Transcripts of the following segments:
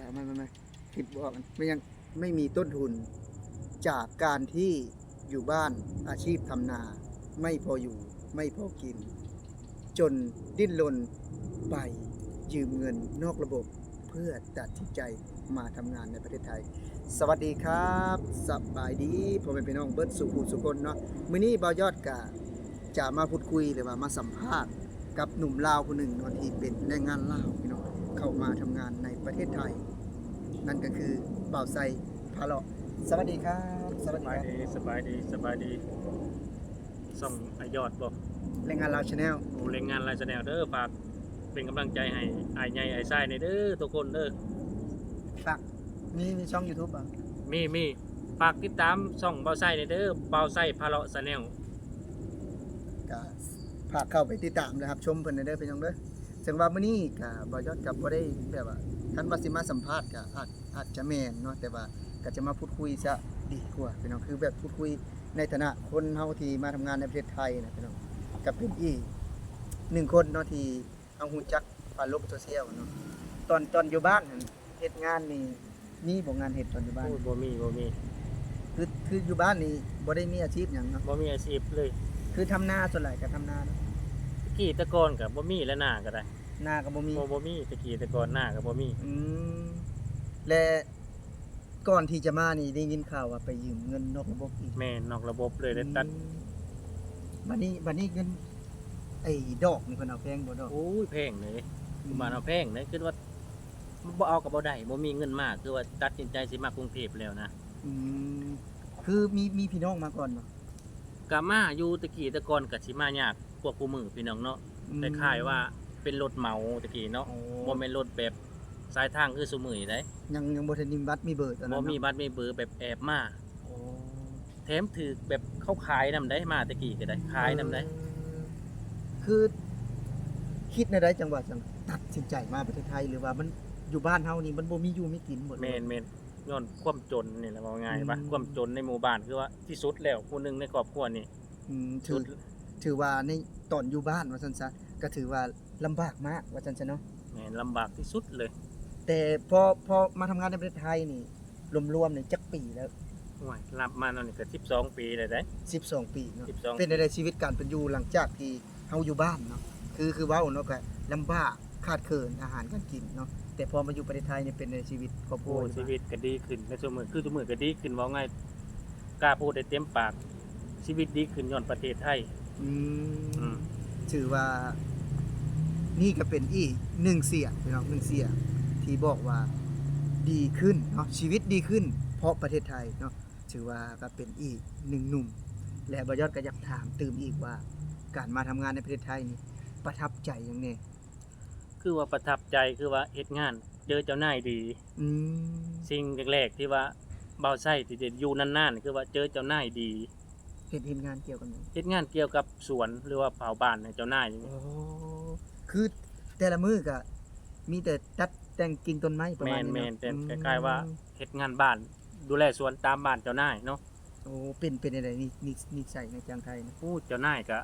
ມາ ມາ ມາ ຄລິບບໍ່ອອກ ແມ່ນຫຍັງ? ໄມ່ມີຕົ້ນທຶນ ຈາກການທີ່ຢູ່ບ້ານ ອາຊີບທຳນາ ໄມ່ພໍຢູ່ ໄມ່ພໍກິນ ຈົນດີ້ນລົນໄປຢືມເງິນນອກລະບົບ ເພື່ອຕັດສິນໃຈມາທຳງານໃນປະເທດໄທ. ສະຫວັດດີຄັບ ສະບາຍດີ ພໍ່ແມ່ພີ່ນ້ອງເບິດສູ່ຜູ້ສູ່ຄົນເນາະ. ມື້ນີ້ບ່າວຍອດກະຈະມາພູດຄຸຍ ຫຼືວ່າມາສຳພາດກັບໜຸ່ມລາວຜູ້ໜຶ່ງເນາະ ທີ່ເປັນແຮງງານລາວພີ່ນ້ອງ ເຂົ້າມາທຳງານໃນປະເທດໄທ ນັ້ນກໍຄືບ່າວໄຊ ພາເລາະ. ສະຫວັດດີຄັບ ສະຫວັດດີ ສະບາຍດີ ສະບາຍດີ ສະບາຍດີ. ຊ່ອງອ້າຍຍອດບໍ່? ແຮງງານລາວ Channel. ໂອ້ ແຮງງານລາວ Channel ເດີ. ຝາກເປັນກຳລັງໃຈໃຫ້ອ້າຍໃຫຍ່ອ້າຍຊາຍແດ່ເດີ ທຸກຄົນເດີ. ຝາກ ມີ ມີຊ່ອງ YouTube ບໍ່? ມີ ມີ. ຝາກຕິດຕາມຊ່ອງບ່າວໄຊແດ່ເດີ ບ່າວໄຊ ພາເລາະ Channel. ກໍຝາກເຂົ້າໄປຕິດຕາມ ແລະ ຮັບຊົມເພິ່ນແດ່ເດີ ພີ່ນ້ອງເດີ. ເຊິ່ງວ່າມື້ນີ້ກໍ ບ່າວຍອດກໍບໍ່ໄດ້ແບບວ່າ ຄັນວ່າຊິມາສຳພາດກໍອາດ ອາດຈະແມ່ນເນາະ ແຕ່ວ່າກໍຈະມາພູດຄຸຍຊະດີກວ່າ ພີ່ນ້ອງ. ຄືແບບພູດຄຸຍໃນຖານະຄົນເຮົາທີ່ມາທຳງານໃນປະເທດໄທນະ ພີ່ນ້ອງ. ກໍເປັນອີກໜຶ່ງຄົນເນາະທີ່ ເຮົາຮູ້ຈັກຜ່ານໂລກໂຊຊຽວເນາະ. ຕອນ ຕອນຢູ່ບ້ານຫັ້ນ ເຮັດງານນີ້ ມີບໍ່ງານເຮັດຕອນຢູ່ບ້ານ? ໂອ້ຍ ບໍ່ມີ ບໍ່ມີ. ຄື ຄືຢູ່ບ້ານນີ້ບໍ່ໄດ້ມີອາຊີບຫຍັງເນາະ? ບໍ່ມີອາຊີບເລີຍ. ຄືທຳນາ ສ່ວນຫຼາຍກໍທຳນາເນາະ? ແຕ່ກີ້ແຕ່ກ່ອນກໍບໍ່ມີແຫຼະ ນາກໍໄດ້. ນາກໍບໍ່ມີ? ບໍ່ ບໍ່ມີ ແຕ່ກີ້ແຕ່ກ່ອນນາກໍບໍ່ມີ. ອືມ ແລະ ກ່ອນທີ່ຈະມານີ້ໄດ້ຍິນຂ່າວວ່າໄປຢືມເງິນນອກລະບົບອີກ. ແມ່ນ ນອກລະບົບເລີຍ ໄດ້ຕັດ. ອືມ ບັດນີ້ ບັດນີ້ເງິນ ໄອ້ດອກນີ້ເພິ່ນເອົາແພງບໍ່ດອກ? ໂອ້ຍ ແພງເດ້. ອືມ ບ້ານເຮົາແພງເດ້ ຄິດວ່າບໍ່ເອົາກໍບໍ່ໄດ້ ບໍ່ມີເງິນມາ ຄືວ່າຕັດສິນໃຈຊິມາກຸງເທບແລ້ວນະ. ອືມ ຄືມີ ມີພີ່ນ້ອງມາກ່ອນບໍ່? ກະມາຢູ່ ແຕ່ກີ້ແຕ່ກ່ອນກະຊິມາຍາກກວ່າຄູ່ມື້ພີ່ນ້ອງເນາະ. ອືມ ຄ້າຍໆວ່າເປັນລົດເໝົາແຕ່ກີ້ເນາະ. ໂອ້ ບໍ່ແມ່ນລົດແບບສາຍທາງຄືຊຸມື້ນີ້ໃດ. ຍັງ ຍັງບໍ່ທັນມີບັດມີເບີຕອນນັ້ນເນາະ? ບໍ່ມີບັດມີເບີ ແບບແອບມາ. ໂອ້ ແຖມຖືກແບບເຂົາຂາຍນຳໃດ ມາແຕ່ກີ້ກໍໄດ້ ຂາຍນຳໃດ. ເອີ ຄືຄິດແນວໃດຈັ່ງວ່າຈັ່ງຕັດສິນໃຈມາປະເທດໄທ ຫຼືວ່າມັນຢູ່ບ້ານເຮົານີ້ມັນບໍ່ມີຢູ່ມີກິນບໍ່? ແມ່ນໆ. ຍ້ອນຄວາມຈົນນີ້ແຫຼະ ເວົ້າງ່າຍວ່າ ອືມ ຄວາມຈົນໃນໝູ່ບ້ານ ຄືວ່າທີ່ສຸດແລ້ວ ຜູ້ໜຶ່ງໃນຄອບຄົວນີ້. ອືມ ຖື ຖືວ່າໃນຕອນຢູ່ບ້ານວ່າຊັ້ນຊະ ກໍຖືວ່າລຳບາກມາກວ່າຊັ້ນຊະເນາະ. ແມ່ນ ລຳບາກທີ່ສຸດເລີຍ. ແຕ່ພໍ ພໍມາທຳງານໃນປະເທດໄທນີ້ ລວມໆນີ້ຈັກປີແລ້ວ? ໂອ້ຍ ນັບມາແນວນີ້ກໍສິບສອງປີແລ້ວເດ້. ສິບສອງປີເນາະ. ສິບສອງ ເປັນແນວໃດຊີວິດການເປັນຢູ່ຫຼັງຈາກທີ່ ເຮົາຢູ່ບ້ານເນາະ ຄື ຄືເວົ້າເນາະ ກໍລຳບາກຂາດເຂີນອາຫານການກິນເນາະ ແຕ່ພໍມາຢູ່ປະເທດໄທນີ້ເປັນໃດຊີວິດຄອບຄົວ? ໂອ້ ຊີວິດກໍດີຂຶ້ນໃນຊຸມື້ ຄືຊຸມື້ກໍດີຂຶ້ນ ເວົ້າງ່າຍ ກ້າພູດໄດ້ເຕັມປາກ ຊີວິດດີຂຶ້ນຍ້ອນປະເທດໄທ. ອືມ ອືມ ຖືວ່ານີ້ກໍເປັນອີກໜຶ່ງສຽງພີ່ນ້ອງ ໜຶ່ງສຽງທີ່ບອກວ່າດີຂຶ້ນເນາະ ຊີວິດດີຂຶ້ນເພາະປະເທດໄທເນາະ. ຖືວ່າກໍເປັນອີກໜຶ່ງໜຸ່ມ ແລະ ບ່າວຍອດກໍຢາກຖາມຕື່ມອີກວ່າ ການມາທຳງານໃນປະເທດໄທນີ້ ປະທັບໃຈຫຍັງແດ່? ຄືວ່າປະທັບໃຈ ຄືວ່າເຮັດງານເຈີເຈົ້ານາຍດີ. ອືມ ສິ່ງແລກໆທີ່ວ່າບ່າວໄຊທີ່ໄດ້ຢູ່ນານໆ ຄືວ່າເຈີເຈົ້ານາຍດີ. ເຮັດ ເຮັດງານກ່ຽວກັບຫຍັງ? ເຮັດງານກ່ຽວກັບສວນ ຫຼືວ່າເຝົ້າບ້ານໃຫ້ເຈົ້ານາຍ. ໂອ້ ຄືແຕ່ລະມື້ກໍມີແຕ່ຕັດແຕ່ງກິ່ງຕົ້ນໄມ້ປະມານນີ້ເນາະ. ແມ່ນໆ ແຕ່ ອືມ ຄ້າຍໆວ່າເຮັດງານບ້ານ ດູແລສວນຕາມບ້ານເຈົ້ານາຍເນາະ. ໂອ້ ເປັນ ເປັນຈັ່ງໃດນິ ນິ ນິໄສໃນຈັ່ງໄທນະ? ໂອ້ ເຈົ້ານາຍກະ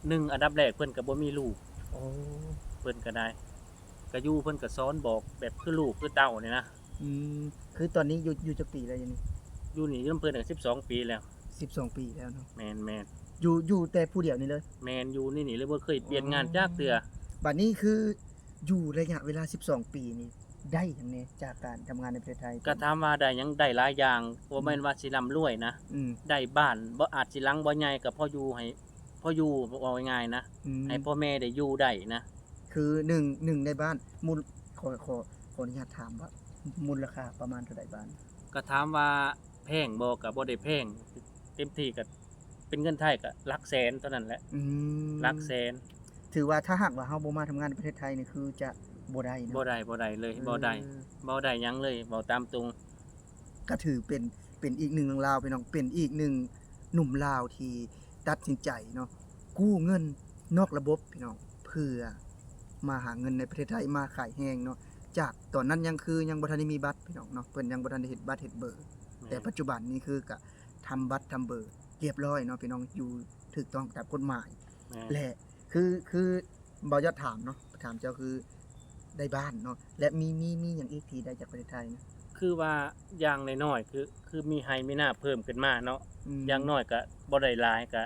ໜຶ່ງ ອັນດັບແລກເພິ່ນກະບໍ່ມີລູກ. ໂອ້ ເພິ່ນກະໄດ້ ກະຢູ່ເພິ່ນກະສອນບອກແບບຄືລູກຄືເຕົ້ານີ້ນະ. ອືມ ຄືຕອນນີ້ຢູ່ ຢູ່ຈັກປີແລ້ວຢູ່ນີ້? ຢູ່ນີ້ຢູ່ນຳເພິ່ນກະສິບສອງປີແລ້ວ. ສິບສອງປີແລ້ວເນາະ? ແມ່ນໆ. ຢູ່ ຢູ່ແຕ່ຜູ້ດຽວນີ້ເລີຍ? ແມ່ນ ຢູ່ໃນນີ້ເລີຍ ບໍ່ເຄີຍປ່ຽນງານ ອໍ ຈັກເທື່ອ. ບັດນີ້ຄືຢູ່ໄລຍະເວລາສິບສອງປີນີ້ ໄດ້ຫຍັງແດ່ຈາກການທຳງານໃນປະເທດໄທ? ກໍຖາມວ່າໄດ້ຫຍັງ? ໄດ້ຫຼາຍຢ່າງ ບໍ່ແມ່ນວ່າ ອືມ ຊິລ່ຳລວຍນະ. ອືມ ໄດ້ບ້ານ ບໍ່ ອາດຊິຫຼັງບໍ່ໃຫຍ່ ກໍພໍຢູ່ໃຫ້ ພໍຢູ່ ເວົ້າງ່າຍໆນະ ອືມ ໃຫ້ພໍ່ແມ່ໄດ້ຢູ່ໄດ້ນະ. ຄືໜຶ່ງ ໜຶ່ງໃນບ້ານ ມູນ ຂໍ ຂໍ ຂໍອະນຸຍາດຖາມວ່າ ມູນລະຄ່າປະມານເທົ່າໃດບ້ານ? ກໍຖາມວ່າແພງບໍ່? ກໍບໍ່ໄດ້ແພງ ເຕັມທີ່ກໍ ເປັນເງິນໄທກໍຫຼັກແສນເທົ່ານັ້ນແຫຼະ. ອືມ ຫຼັກແສນ. ຖືວ່າຖ້າຫາກວ່າເຮົາບໍ່ມາທຳງານໃນປະເທດໄທນີ້ ຄືຈະບໍ່ໄດ້ເນາະ? ບໍ່ໄດ້ ບໍ່ໄດ້ເລີຍ ເອີ ບໍ່ໄດ້ ບໍ່ໄດ້ຫຍັງເລີຍ ເວົ້າຕາມຕົງ. ກໍຖືເປັນ ເປັນອີກໜຶ່ງເລື່ອງລາວພີ່ນ້ອງ ເປັນອີກໜຶ່ງໜຸ່ມລາວທີ່ຕັດສິນໃຈເນາະ ກູ້ເງິນນອກລະບົບພີ່ນ້ອງ ເພື່ອມາຫາເງິນໃນປະເທດໄທ ມາຂາຍແຮງເນາະ. ຈາກຕອນນັ້ນຍັງຄືຍັງບໍ່ທັນໄດ້ມີບັດພີ່ນ້ອງເນາະ ເພິ່ນຍັງບໍ່ທັນໄດ້ເຮັດບັດເຮັດເບີ ແມ່ນ ແຕ່ປັດຈຸບັນນີ້ຄືກະທຳບັດທຳເບີ ຮຽບຮ້ອຍເນາະພີ່ນ້ອງ ຢູ່ຖືກຕ້ອງຕາມກົດໝາຍ. ແມ່ນ ແລະ ຄື ຄືບ່າວຍອດຖາມເນາະ ຖາມເຈົ້າ ຄື ໄດ້ບ້ານເນາະ ແລະ ມີ ມີ ມີຫຍັງອີກທີ່ໄດ້ຈາກປະເທດໄທນະ? ຄືວ່າຢ່າງນ້ອຍໆ ຄື ຄືມີໄຮ່ມີນາເພີ່ມຂຶ້ນມາເນາະ ອືມ ຢ່າງນ້ອຍກະບໍ່ໄດ້ຫຼາຍ ກະ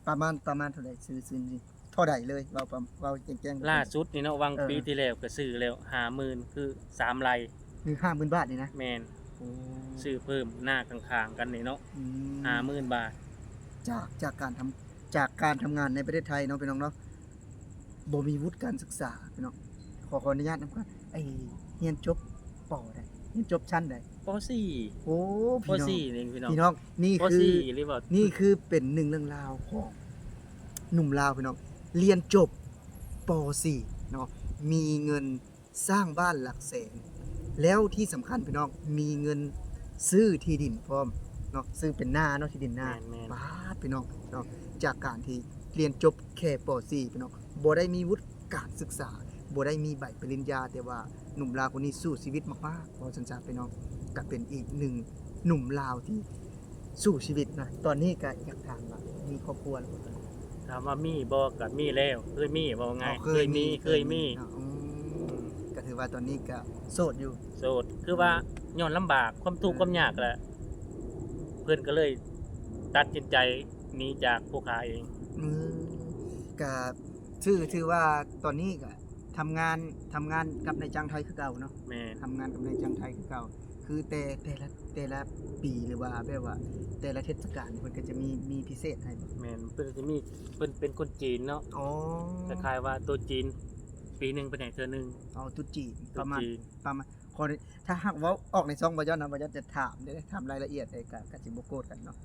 ປະມານ ປະມານເທົ່າໃດ? ຊື້ ຊື້ນີ້ເທົ່າໃດເລີຍ? ເວົ້າປະ ເວົ້າແຈ້ງໆ ລ່າສຸດນີ້ເນາະ ຫວ່າງ ເອີ ປີທີ່ແລ້ວກະຊື້ແລ້ວຫ້າໝື່ນ ຄືສາມໄຮ່ ຄືຫ້າໝື່ນບາດນີ້ນະ? ແມ່ນ ໂອ້ ຊື້ເພີ່ມນາຂ້າງໆກັນນີ້ເນາະ ອືມ ຫ້າໝື່ນບາດ ຈາກ ຈາກການທຳ ຈາກການທຳງານໃນປະເທດໄທເນາະ ພີ່ນ້ອງເນາະ ບໍ່ມີວຸດການສຶກສາ ພີ່ນ້ອງ ຂໍ ຂໍອະນຸຍາດນຳກ່ອນ ໄອ້ ຮຽນຈົບ ປໍໃດ? ຮຽນຈົບຊັ້ນໃດ? ປໍສີ່ ໂອ້ ພີ່ນ້ອງ ປໍສີ່ນີ້ພີ່ນ້ອງ ພີ່ນ້ອງ ນີ້ຄື ປໍສີ່ອີ່ຫຼີບໍ່? ນີ້ຄືເປັນໜຶ່ງເລື່ອງລາວຂອງໜຸ່ມລາວ ພີ່ນ້ອງ ຮຽນຈົບ ປໍສີ່ ເນາະ ມີເງິນສ້າງບ້ານຫຼັກແສນ ແລ້ວທີ່ສຳຄັນ ພີ່ນ້ອງ ມີເງິນຊື້ທີ່ດິນພ້ອມເນາະ ຊື້ເປັນນາເນາະ ທີ່ດິນນາ ແມ່ນໆ ປາດ ພີ່ນ້ອງເນາະ ຈາກການທີ່ຮຽນຈົບແຄ່ ປໍສີ່ ພີ່ນ້ອງ ບໍ່ໄດ້ມີວຸດການສຶກສາ ບໍ່ໄດ້ມີໃບປະລິນຍາ ແຕ່ວ່າໜຸ່ມລາວຄົນນີ້ສູ້ຊີວິດມາກໆ ເວົ້າຊັ້ນຊະ ພີ່ນ້ອງ ກະເປັນອີກໜຶ່ງໜຸ່ມລາວທີ່ ສູ້ຊີວິດນະ ຕອນນີ້ກະຢາກຖາມວ່າ ມີຄອບຄົວແລ້ວບໍ່? ຖາມວ່າມີບໍ່? ກະມີແລ້ວ ເຄີຍມີ ເວົ້າງ່າຍ ອໍ ເຄີຍມີ ເຄີຍມີ ເຄີຍມີເນາະ ອືມ ອືມ ກະຖືວ່າຕອນນີ້ກະໂສດຢູ່ ໂສດ ຄືວ່າ ອືມ ຍ້ອນລຳບາກ ຄວາມທຸກ ເອີ ຄວາມຍາກ ແລະ ເພິ່ນກະເລີຍຕັດສິນໃຈໜີຈາກຜູ້ຂ້າເອງ ອືມ ກະ ຖື ຖືວ່າຕອນນີ້ກະ ທຳງານ ທຳງານກັບນາຍຈ້າງໄທຄືເກົ່າເນາະ? ແມ່ນ ທຳງານກັບນາຍຈ້າງໄທຄືເກົ່າ ຄືແຕ່ ແຕ່ລະ ແຕ່ລະປີ ຫຼືວ່າແບບວ່າແຕ່ລະເທດສະການ ເພິ່ນກະຈະມີ ມີພິເສດໃຫ້ບໍ່? ແມ່ນ ເພິ່ນກະຈະມີ ເພິ່ນເປັນຄົນຈີນເນາະ ອໍ ຄ້າຍໆວ່າໂຕຈີນ ປີໜຶ່ງເພິ່ນໃຫ້ເທື່ອໜຶ່ງ ອໍ ຕຸດຈີນ ຕຸດຈີນ ປະມານ ປະມານ ຂໍ ຖ້າຫາກເວົ້າອອກໃນຊ່ອງບ່າວຍອດນະ ບ່າວຍອດຈະຖາມເດ້ ຖາມລາຍລະອຽດເດ້ ກະ ກະຊິບໍ່ໂກດກັນເນາະ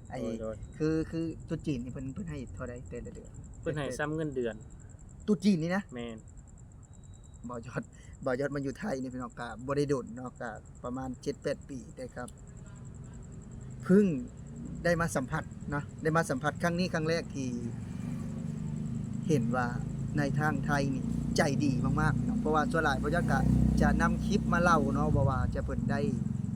ໄອ້ ໂດຍ ໂດຍ ຄື ຄືຕຸດຈີນນີ້ເພິ່ນ ເພິ່ນໃຫ້ເທົ່າໃດແຕ່ລະເດືອນ? ເພິ່ນໃຫ້ ໃຫ້ ສ່ຳເງິນເດືອນ ຕຸດຈີນນີ້ນະ? ແມ່ນ ບ່າວຍອດ ບ່າວຍອດມາຢູ່ໄທນີ້ພີ່ນ້ອງ ກະບໍ່ໄດ້ດົນເນາະ ກະປະມານເຈັດແປດປີ ແຕ່ກະເພິ່ງໄດ້ມາສຳຜັດເນາະ ໄດ້ມາສຳຜັດຄັ້ງນີ້ຄັ້ງແລກທີ່ເຫັນວ່ານາຍທາງໄທນີ້ໃຈດີມາກໆເນາະ ເພາະວ່າສ່ວນຫຼາຍບ່າວຍອດກະຈະນຳຄລິບມາເລົ່າເນາະ ບໍ່ວ່າຈະເພິ່ນໄດ້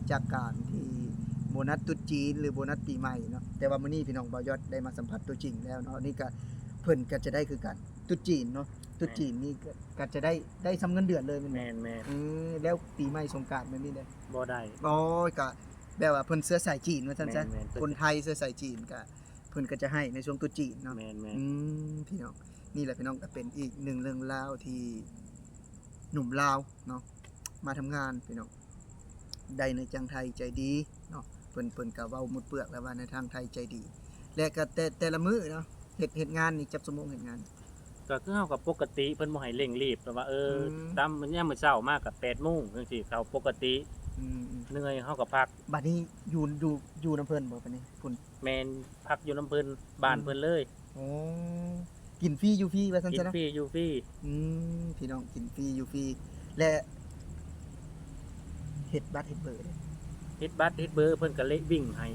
ຈາກການທີ່ໂບນັດຕຸດຈີນ ຫຼື ໂບນັດປີໃໝ່ເນາະ ແຕ່ວ່າມື້ນີ້ພີ່ນ້ອງ ບ່າວຍອດໄດ້ມາສຳຜັດຕົວຈິງແລ້ວເນາະ ນີ້ກະເພິ່ນກະຈະໄດ້ຄືກັນ ຕຸດຈີນເນາະ ຕຸດຈີນນີ້ກະ ກະຈະໄດ້ ໄດ້ສ່ຳເງິນເດືອນເລີຍແມ່ນບໍ່? ແມ່ນໆ ອືມ ແລ້ວປີໃໝ່ສົງການແບບນີ້ເດ້? ບໍ່ໄດ້ ອໍ ກະແບບວ່າເພິ່ນເຊື້ອສາຍຈີນວ່າຊັ້ນຊະ ແມ່ນໆ ຄົນໄທເຊື້ອສາຍຈີນກະ ເພິ່ນກະຈະໃຫ້ໃນຊ່ວງຕຸດຈີນເນາະ ແມ່ນໆ ອືມ ພີ່ນ້ອງ ນີ້ແຫຼະພີ່ນ້ອງ ກະເປັນອີກໜຶ່ງເລື່ອງລາວທີ່ໜຸ່ມລາວເນາະ ມາທຳງານພີ່ນ້ອງ ໄດ້ນາຍຈ້າງໄທໃຈດີເນາະ ເພິ່ນ ເພິ່ນກະເວົ້າໝົດເປືອກແລ້ວວ່ານາຍທາງໄທໃຈດີ ແລະກະແຕ່ ແຕ່ລະມື້ເນາະ ເຮັດ ເຮັດງານນີ້ຈັກຊົ່ວໂມງເຮັດງານ? ກະຄືເຮົາກະປົກກະຕິ ເພິ່ນບໍ່ໃຫ້ເລັ່ງລີບ ແບບວ່າ ເອີ ອືມ ຕາມຍາມມື້ເຊົ້າມາກະແປດໂມງຈັ່ງຊີ້ ເຂົ້າປົກກະຕິ ອືມໆ ເມື່ອຍເຮົາກະພັກ ບາດນີ້ຢູ່ ຢູ່ ຢູ່ນຳເພິ່ນບໍ່ບາດນີ້? ພຸ້ນ ແມ່ນ ພັກຢູ່ນຳເພິ່ນ ບ້ານເພິ່ນເລີຍ ອືມ ໂອ້ ກິນຟຣີຢູ່ຟຣີວ່າຊັ້ນຊະເນາະ ກິນຟຣີຢູ່ຟຣີ ອືມ ພີ່ນ້ອງ ກິນຟຣີຢູ່ຟຣີ ແລະ ເຮັດບັດເຮັດເບີເດ້? ເຮັດບັດເຮັດເບີ ເພິ່ນກະເລະວິ່ງໃຫ້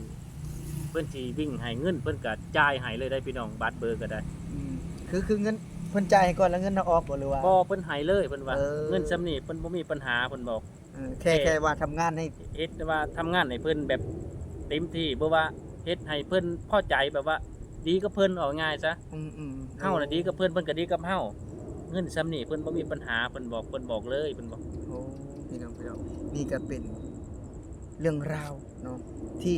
ເພິ່ນຊິວິ່ງໃຫ້ເງິນ ເພິ່ນກະຈ່າຍໃຫ້ເລີຍໄດ໋ພີ່ນ້ອງ ບັດເບີກະໄດ້ ອືມ ຄື ຄືເງິນ ເພິ່ນຈ່າຍໃຫ້ກ່ອນແລ້ວເງິນເຮົາອອກບໍ່ ຫຼືວ່າ? ບໍ່ ເພິ່ນໃຫ້ເລີຍ ເພິ່ນວ່າ ເອີ ເງິນສ່ຳນີ້ເພິ່ນບໍ່ມີປັນຫາ ເພິ່ນບອກ ເອີ ແຄ່ ແຄ່ ແຄ່ວ່າທຳງານໃຫ້ ເຮັດແຕ່ວ່າທຳງານໃຫ້ເພິ່ນແບບເຕັມທີ່ ບໍ່ວ່າເຮັດໃຫ້ເພິ່ນພໍໃຈ ແບບວ່າດີກັບເພິ່ນ ເວົ້າງ່າຍຊະ ອືມໆ ເຮົານະດີກັບເພິ່ນ ເພິ່ນກະດີກັບເຮົາ ເງິນສ່ຳນີ້ເພິ່ນບໍ່ມີປັນຫາ ເພິ່ນບອກ ເພິ່ນບອກເລີຍ ເພິ່ນບອກ ໂອ້ ພີ່ນ້ອງ ພີ່ນ້ອງ ນີ້ກະເປັນເລື່ອງລາວເນາະ ທີ່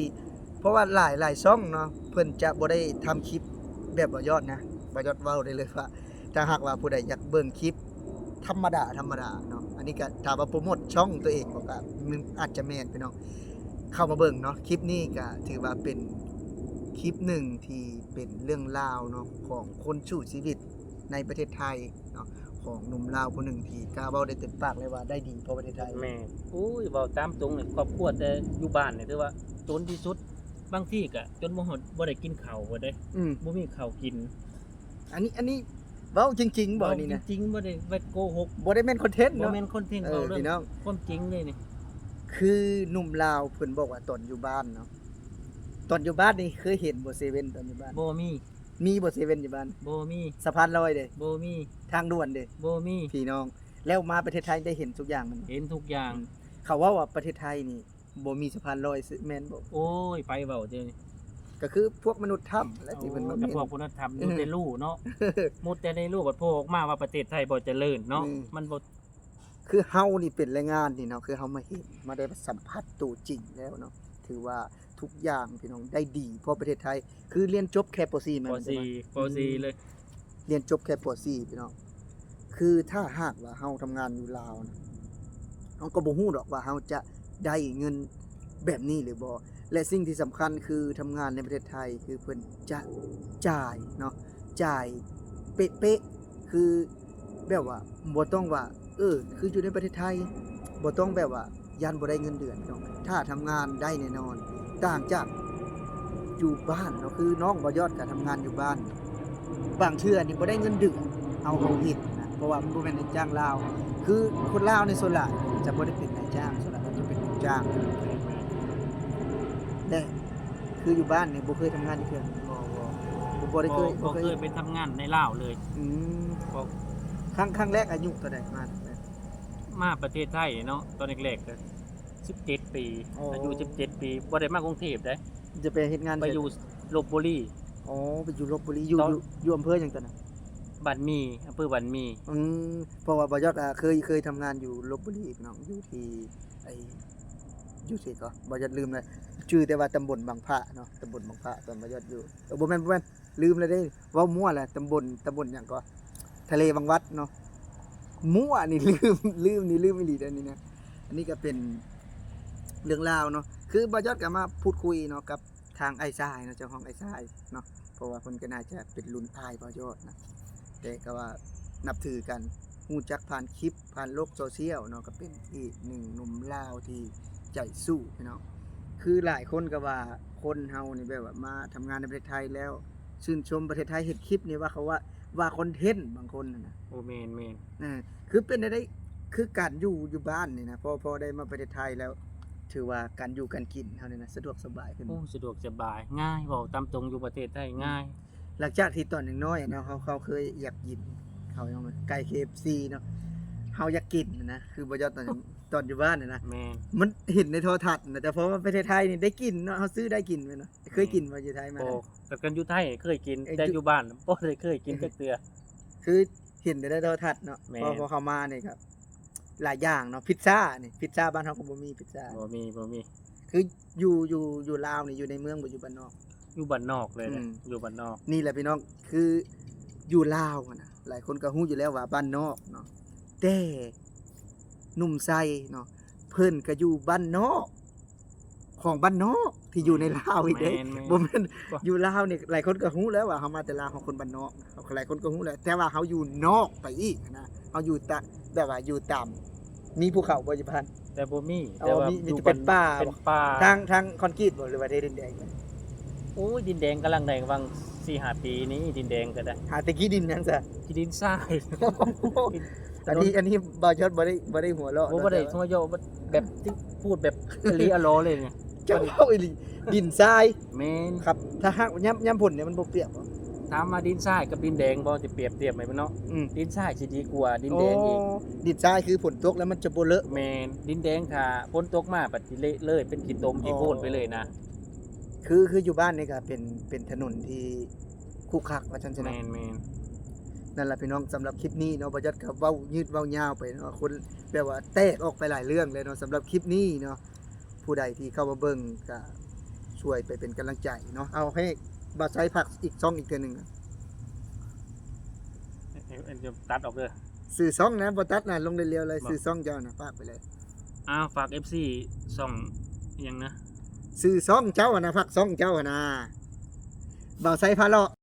ເພາະວ່າຫຼາຍ ຫຼາຍຊ່ອງເນາະ ເພິ່ນຈະບໍ່ໄດ້ທຳຄລິບແບບບ່າວຍອດນະ ບ່າວຍອດເວົ້າໄດ້ເລີຍວ່າ ຖ້າຫາກວ່າຜູ້ໃດຢາກເບິ່ງຄລິບທຳມະດາ ທຳມະດາເນາະ ອັນນີ້ກະຖາມວ່າໂປຣໂມດຊ່ອງຕົວເອງບໍ່ ກະອາດຈະແມ່ນພີ່ນ້ອງ ເຂົ້າມາເບິ່ງເນາະ ຄລິບນີ້ກະຖືວ່າເປັນຄລິບໜຶ່ງທີ່ເປັນເລື່ອງລາວເນາະ ຂອງຄົນສູ້ຊີວິດໃນປະເທດໄທເນາະ ຂອງໜຸ່ມລາວຜູ້ໜຶ່ງທີ່ກ້າເວົ້າໄດ້ເຕັມປາກເລີຍວ່າໄດ້ດີເພາະປະເທດໄທ ແມ່ນ ໂອ້ຍ ເວົ້າຕາມຕົງນີ້ ຄອບຄົວແຕ່ຢູ່ບ້ານນີ້ຖືວ່າຈົນທີ່ສຸດ ບາງທີກະຈົນບໍ່ຮອດ ບໍ່ໄດ້ກິນເຂົ້າພຸ້ນເດ້ ອືມ ບໍ່ມີເຂົ້າກິນ ອັນນີ້ ອັນນີ້ເວົ້າຈິງໆບໍ່ ເວົ້ານີ້ນະ ຈິງໆ ບໍ່ໄດ້ ບໍ່ໄດ້ໂກຫົກ ບໍ່ໄດ້ແມ່ນຄອນເທັນເນາະ ບໍ່ແມ່ນຄອນເທັນ ເອີ ເວົ້າເລື່ອງ ພີ່ນ້ອງ ຄວາມຈິງເລີຍນີ້ ຄືໜຸ່ມລາວເພິ່ນບອກວ່າຕອນຢູ່ບ້ານເນາະ ຕອນຢູ່ບ້ານນີ້ເຄີຍເຫັນບໍ່ເຊເວັ່ນຕອນຢູ່ບ້ານ? ບໍ່ມີ ມີບໍ່ເຊເວັ່ນຢູ່ບ້ານ? ບໍ່ມີ ສະພານລອຍເດ? ບໍ່ມີ ທາງດ່ວນເດ? ບໍ່ມີ ພີ່ນ້ອງ ແລ້ວມາປະເທດໄທໄດ້ເຫັນທຸກຢ່າງແມ່ນບໍ່? ເຫັນທຸກຢ່າງ ອືມ ເຂົາເວົ້າວ່າປະເທດໄທນີ້ ບໍ່ມີສະພານລອຍ ແມ່ນບໍ່? ໂອ້ຍ ໃຜເວົ້າແນວນີ້ ກະຄືພວກມະນຸດຖ້ຳແຫຼະ ໂອ້ ທີ່ເພິ່ນມາ ກະພວກມະນຸດຖ້ຳ ຢູ່ໃນຮູເນາະ ມຸດແຕ່ໃນຮູ ບັດໂພອອກມາວ່າປະເທດໄທບໍ່ຈະເລີນເນາະ ອືມ ມັນບໍ່ ຄືເຮົານີ້ເປັນແຮງງານນີ້ເນາະ ຄືເຮົາມາເຫັນ ມາໄດ້ມາສຳຜັດໂຕຈິງແລ້ວເນາະ ຖືວ່າທຸກຢ່າງພີ່ນ້ອງໄດ້ດີພໍປະເທດໄທ. ຄືຮຽນຈົບແຄ່ ປໍສີ່ ແມ່ນບໍ່? ປໍສີ່ ປໍສີ່ເລີຍ ຮຽນຈົບແຄ່ ປໍສີ່ ພີ່ນ້ອງ. ຄືຖ້າຫາກວ່າເຮົາທຳງານຢູ່ລາວນະ ເຮົາກໍບໍ່ຮູ້ດອກວ່າເຮົາຈະໄດ້ເງິນແບບນີ້ຫຼືບໍ່ ແລະ ສິ່ງທີ່ສຳຄັນຄືທຳງານໃນປະເທດໄທ ຄືເພິ່ນຈະຈ່າຍເນາະ ຈ່າຍເປະໆ ຄືແບບວ່າບໍ່ຕ້ອງວ່າ ເອີ ຄືຢູ່ໃນປະເທດໄທ ບໍ່ຕ້ອງແບບວ່າຢ້ານບໍ່ໄດ້ເງິນເດືອນເນາະ ຖ້າທຳງານໄດ້ແນ່ນອນ. ຕ່າງຈາກຢູ່ບ້ານເນາະ ຄືນ້ອງບ່າວຍອດກໍທຳງານຢູ່ບ້ານ ບາງເທື່ອນີ້ບໍ່ໄດ້ເງິນເດືອນ ເຮົາ ເຮົາເຫັນນະ ເພາະວ່າມັນບໍ່ແມ່ນນາຍຈ້າງລາວ. ຄືຄົນລາວໃນສ່ວນຫຼາຍຈະບໍ່ໄດ້ເປັນນາຍຈ້າງ ສ່ວນຫຼາຍເຂົາຈະເປັນລູກຈ້າງ ແລະ ຄືຢູ່ບ້ານນີ້ບໍ່ເຄີຍທຳງານຈັກເທື່ອ? ບໍ່ ບໍ່ ບໍ່ ບໍ່ໄດ້ເຄີຍ ບໍ່ ບໍ່ເຄີຍ ບໍ່ເຄີຍໄປທຳງານໃນລາວເລີຍ. ອືມ ບໍ່ ຄັ້ງ ຄັ້ງແລກອາຍຸເທົ່າໃດມາ? ມາປະເທດໄທເນາະ ຕອນແລກໆກໍສິບເຈັດປີ. ອໍ ອາຍຸສິບເຈັດປີ ບໍ່ໄດ້ມາກຸງເທບເດ້ ຈະໄປເຮັດງານ ໄປຢູ່ລົບບຸລີ. ອໍ ໄປຢູ່ລົບບຸລີ ຢູ່ ຕອນ ຢູ່ ຢູ່ອຳເພີຫຍັງຕອນນັ້ນ? ບ້ານໝີ່ ອຳເພີບ້ານໝີ່. ອືມ ເພາະວ່າບ່າວຍອດ ອ່າ ເຄີຍ ເຄີຍທຳງານຢູ່ລົບບຸລີເນາະ ຢູ່ທີ່ ໄອ້ ຢູ່ໃສກໍ ບ່າວຍອດລືມແລ້ວ ຈື່ແຕ່ວ່າຕຳບົນບັງພະເນາະ ຕຳບົນບັງພະ ຕອນບ່າວຍອດຢູ່ ເອີ ບໍ່ແມ່ນ ບໍ່ແມ່ນ ລືມແລ້ວເດ້ ເວົ້າມົ້ວແຫຼະ ຕຳບົນ ຕຳບົນຫຍັງກໍ ທະເລວັງວັດເນາະ ມົ້ວນີ້ ລືມ ລືມນີ້ ລືມອີ່ຫຼີເດ້ນີ້ນະ. ອັນນີ້ກໍເປັນເລື່ອງລາວເນາະ ຄືບ່າວຍອດກໍມາພູດຄຸຍເນາະກັບທາງອ້າຍຊາຍເນາະ ເຈົ້າຂອງອ້າຍຊາຍເນາະ ເພາະວ່າເພິ່ນກໍໜ້າຈະເປັນລຸ້ນອ້າຍບ່າວຍອດນະ ແຕ່ກໍວ່ານັບຖືກັນ ຮູ້ຈັກຜ່ານຄລິບ ຜ່ານໂລກໂຊຊຽວເນາະ ກໍເປັນອີກໜຶ່ງໜຸ່ມລາວທີ່ໃຈສູ້ພີ່ນ້ອງ. ຄືຫຼາຍຄົນກໍວ່າຄົນເຮົານີ້ແບບວ່າມາທຳງານໃນປະເທດໄທແລ້ວ ຊື່ນຊົມປະເທດໄທ ເຮັດຄລິບນີ້ວ່າເຂົາວ່າ ວ່າຄອນເທັນບາງຄົນຫັ້ນນະ. ໂອ້ ແມ່ນໆ ເອີ ຄືເປັນແນວໃດ ຄືການຢູ່ ຢູ່ບ້ານນີ້ນະ ພໍ ພໍໄດ້ມາປະເທດໄທແລ້ວ ຖືວ່າການຢູ່ການກິນເຮົານີ້ນະ ສະດວກສະບາຍຂຶ້ນ? ໂອ້ ສະດວກສະບາຍ ງ່າຍ ເວົ້າຕາມຕົງ ຢູ່ປະເທດໄທ ອືມ ງ່າຍ. ຫຼັງຈາກທີ່ຕອນຍັງນ້ອຍເນາະ ເຮົາ ເຮົາເຄີຍຢາກກິນເຂົ້າຫຍັງ ໄກ່ ເຄເອັຟຊີ ເນາະ ເຮົາຢາກກິນນະ ຄືບໍ່ຢອກຕອນ ຕອນຢູ່ບ້ານນະ ແມ່ນ ມັນເຫັນໃນໂທລະທັດນະ ແຕ່ພໍມາປະເທດໄທນີ້ໄດ້ກິນເນາະ ເຮົາຊື້ໄດ້ກິນແມ່ນບໍ່? ເຄີຍກິນບໍ່ຢູ່ໄທມາ? ບໍ່ ແຕ່ກັນຢູ່ໄທເຄີຍກິນ ເອີ ແຕ່ຢູ່ ຢູ່ບ້ານບໍ່ໄດ້ເຄີຍກິນຈັກເທື່ອ ຄືເຫັນແຕ່ໃນໂທລະທັດເນາະ. ແມ່ນ ພໍ ພໍເຂົ້າມານີ້ກໍຫຼາຍຢ່າງເນາະ ພິດຊານີ້ ພິດຊາບ້ານເຮົາກໍບໍ່ມີ ພິດຊາ ບໍ່ມີ ບໍ່ມີ. ຄືຢູ່ ຢູ່ ຢູ່ລາວນີ້ ຢູ່ໃນເມືອງບໍ່ ຢູ່ບ້ານນອກ? ຢູ່ບ້ານນອກເລີຍ ອືມ ຢູ່ບ້ານນອກ. ນີ້ແຫຼະພີ່ນ້ອງ ຄືຢູ່ລາວຫັ້ນນະ ຫຼາຍຄົນກໍຮູ້ຢູ່ແລ້ວວ່າບ້ານນອກເນາະ ແຕ່ໜຸ່ມໄຊເນາະ ເພິ່ນກໍຢູ່ບ້ານນອກຂອງບ້ານນອກທີ່ຢູ່ໃນລາວອີກເດ້ ແມ່ນໆ ບໍ່ແມ່ນ ຢູ່ລາວນີ້ ຫຼາຍຄົນກໍຮູ້ແລ້ວວ່າເຮົາມາແຕ່ລາວ ເຮົາຄົນບ້ານນອກ ຫຼາຍຄົນກໍຮູ້ແລ້ວ ແຕ່ວ່າເຮົາຢູ່ນອກໄປອີກຫັ້ນນະ ເຮົາຢູ່ຕະ ແບບວ່າຢູ່ຕາມ ມີພູເຂົາບໍ່ຢູ່ບ້ານ? ແຕ່ບໍ່ມີ ອໍ ແຕ່ວ່າມີ ມີແຕ່ເປັນປ່າ ເປັນປ່າ ທາງ ທາງຄອນກຣີດບໍ່ ຫຼືວ່າໄດ້ດິນແດງ? ໂອ້ຍ ດິນແດງກຳລັງໄດ້ຫວ່າງສີ່ຫ້າປີນີ້ ດິນແດງກໍໄດ້ ຫາແຕ່ຂີ້ດິນຫຍັງຊະ? ຂີ້ດິນຊາຍ ອັນນີ້ ອັນນີ້ບ່າວຍອດບໍ່ໄດ້ ບໍ່ໄດ້ຫົວເລາະ ບໍ່ ບໍ່ໄດ້ຫົວເຍາະ ແບບ ທີ່ ພູດແບບອີ່ຫຼີອີ່ຫຼໍເລີຍນີ້ ເຈົ້າເວົ້າອີ່ຫຼີ ດິນຊາຍ ແມ່ນ ຄັບ ຖ້າຫາກຍາມ ຍາມຝົນນີ້ມັນບໍ່ປຽກບໍ່? ຖາມວ່າດິນຊາຍກັບດິນແດງບໍ່ ຈະປຽບທຽບໃຫ້ເບິ່ງເນາະ ອືມ ດິນຊາຍຊິດີກວ່າດິນແດງອີກ. ອໍ ດິນຊາຍຄືຝົນຕົກແລ້ວມັນຈະບໍ່ເລາະ. ແມ່ນ ດິນແດງຖ້າຝົນຕົກມາບັດຊິເລະເລີຍ ເປັນຂີ້ຕົມ ອໍ ຂີ້ໂຄນໄປເລີຍນະ. ຄື ຄືຢູ່ບ້ານນີ້ກໍເປັນ ເປັນຖະໜົນທີ່ຄຸກຄັກວ່າຊັ້ນຊະເນາະ. ແມ່ນໆ ນັ້ນລະພີ່ນ້ອງ ສຳລັບຄລິບນີ້ເນາະ ບ່າວຍອດກໍເວົ້າຍືດເວົ້າຍາວໄປເນາະ ຄົນແບບວ່າແຕກອອກໄປຫຼາຍເລື່ອງເລີຍເນາະ ສຳລັບຄລິບນີ້ເນາະ. ຜູ້ໃດທີ່ເຂົ້າມາເບິ່ງກໍຊ່ວຍໄປເປັນກຳລັງໃຈເນາະ. ເອົາໃຫ້ບ່າວໄຊຝາກອີກຊ່ອງອີກເທື່ອໜຶ່ງ ເອີ ເອີ ຕັດອອກເດີ ຊື່ຊ່ອງນະ ບໍ່ຕັດນະ ລົງລຽວໆເລີຍ ບໍ່ ຊື່ຊ່ອງເຈົ້ານະ ຝາກໄປເລີຍ. ອ້າວ ຝາກເອັຟຊີ ຊ່ອງຫຍັງນະ? ຊື່ຊ່ອງເຈົ້າຫັ້ນນະ ຝາກຊ່ອງເຈົ້າຫັ້ນນະ ບ່າວໄຊພາເລາະ.